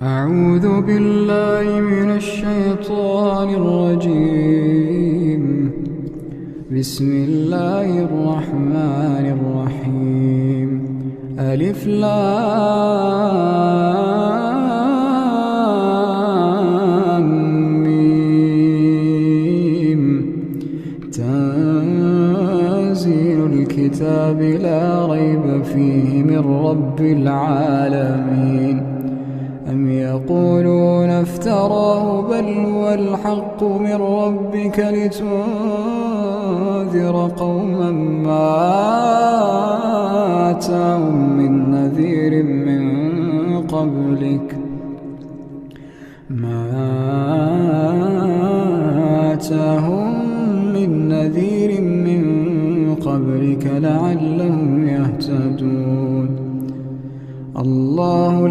أعوذ بالله من الشيطان الرجيم. بسم الله الرحمن الرحيم. ألف لام ميم. تنزيل الكتاب لا ريب فيه من رب العالمين. أم يقولون افتراه بل هو الحق من ربك لتنذر قوما ما أتاهم من نذير من قبلك لعلهم يهتدون. الله